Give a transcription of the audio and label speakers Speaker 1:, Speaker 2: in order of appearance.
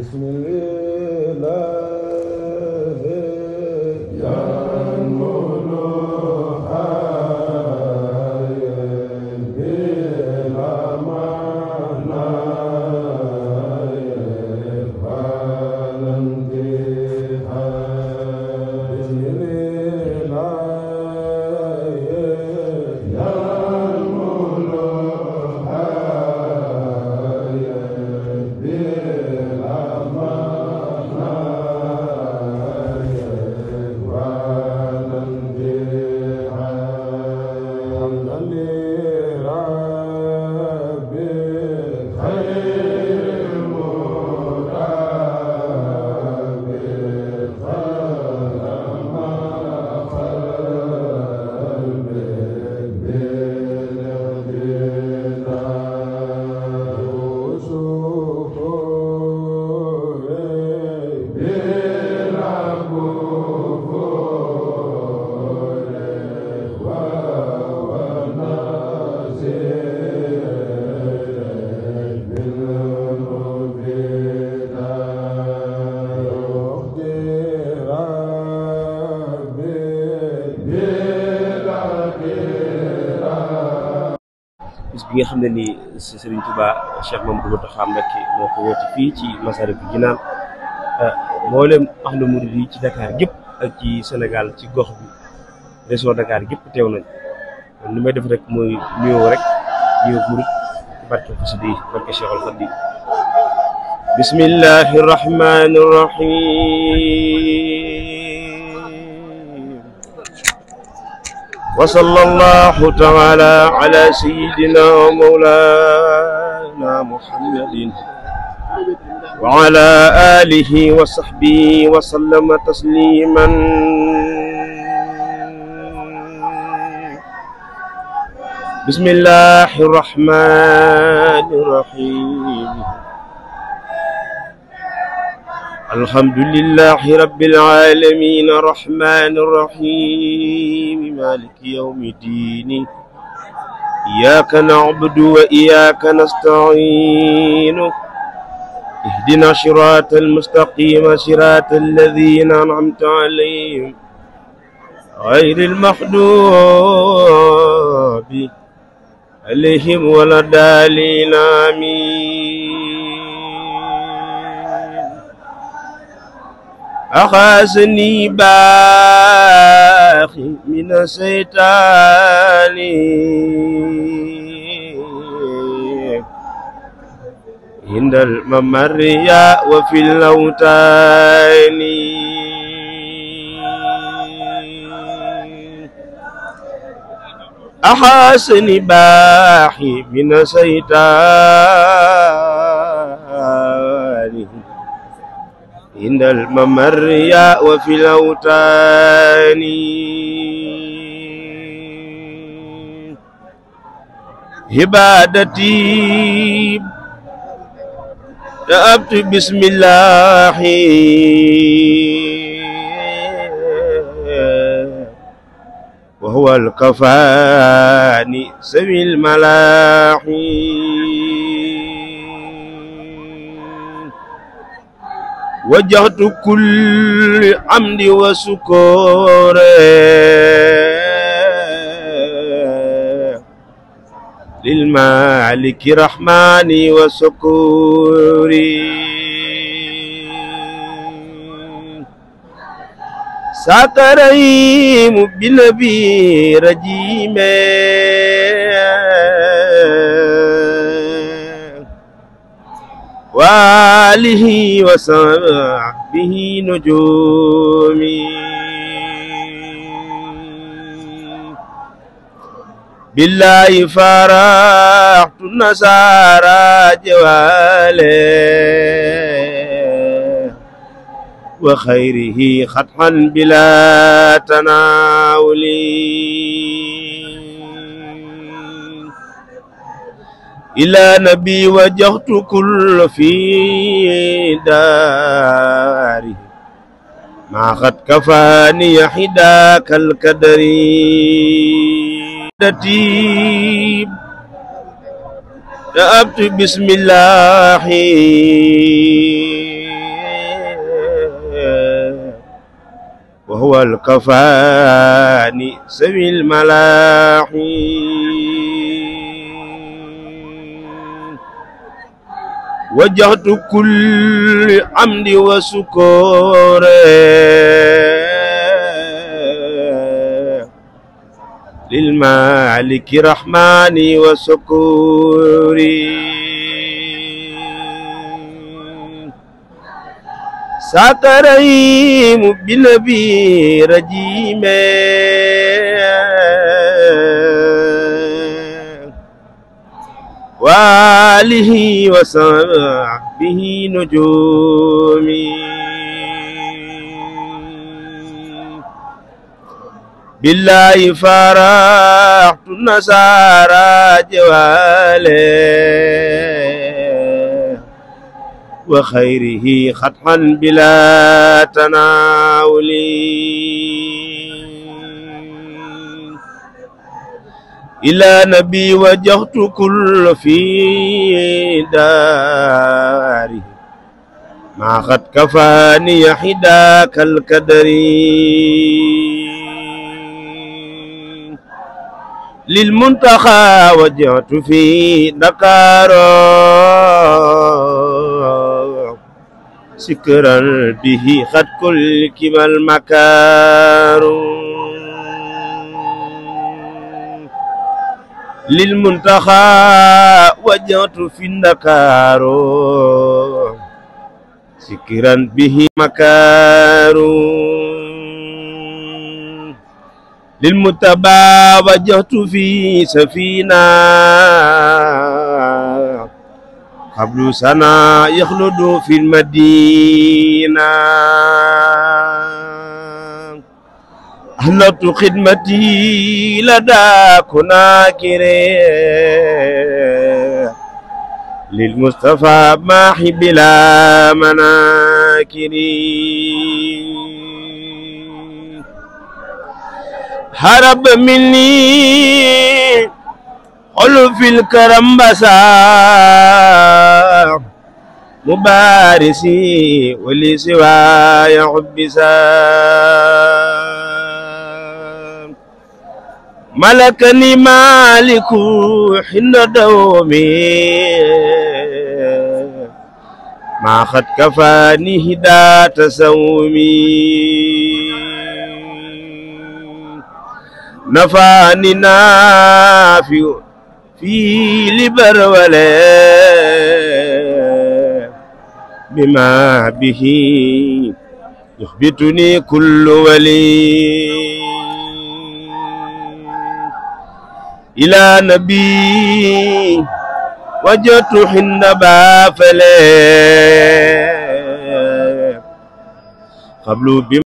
Speaker 1: بسم الله يا
Speaker 2: bi nga xam ne ni Serigne Touba Cheikh Mamadou Mountakha Mbacké moo ko woote fii ci Massalikul Jinaan mboolem ahlu murid yi ci Dakar gépp ak ci Sénégal ci gox bi région Dakar gépp teew nañ li may def rek mooy nuyoo rek nuyoo murid barke xasida yi barke Cheikhul Khadim bismillahi rahmani rahim wa sallallahu ta'ala ala sayyidina wa mawlana Muhammadin wa ala alihi wa sahbihi wa sallama tasliman bismillahir rahmanir rahim alhamdulillahi rabbil alamin arrahmanir rahim maliki yawmiddin iyyaka na'budu wa iyyaka nasta'in ihdina siratal mustaqim siratal ladzina an'amta 'alaihim ghayril maghdubi 'alaihim waladdallin amin أخذني باخي من الشيطان عند الممر وفي الأوتان أخذني باخي من الشيطان عند الممر وفي الأوتان عبادتي تأبت بسم الله وهو الكفاني سوي الملاحي وجهت كل عمد وسكور للمالك رحماني وسكوري ساتريم بنبي رجيم وآله وصحبه نجومي بالله فرحت النصارى جواله وخيره خطحا بلا تناول إلى نبي وجهت كل في داري ما قد كفاني حداك الكدر تأبت بسم الله والكفاني سوي الملاحي وجهت كل عمد وسكور للمالك رحماني وسكوري ساكريم بنبي رجيم وآله وصحبه نجومي بالله فرحت النصارى جواله وخيره خطحا بلا تناول إلى نبي وجهت كل في داره ما قد كفاني حداك الكدر للمنتخى وجهت في دكار سكرا به قد كل كما المكار للمنتخى وجهت في الدكار سكرا به مكار للمتبى وجهت في سفينة قبل سنة يخلد في المدينة أهلت خدمتي لدى كناكر للمصطفى ماحي بلا مناكر هرب مني خلف الكرم بسا مبارسي ولي سواي حبسا ملكني مالك حين دومي ما قد كفاني هداة سومي نفاني نافع في لبر ولا بما به يخبتني كل ولي إلى نبي وجدت حين بافله قبل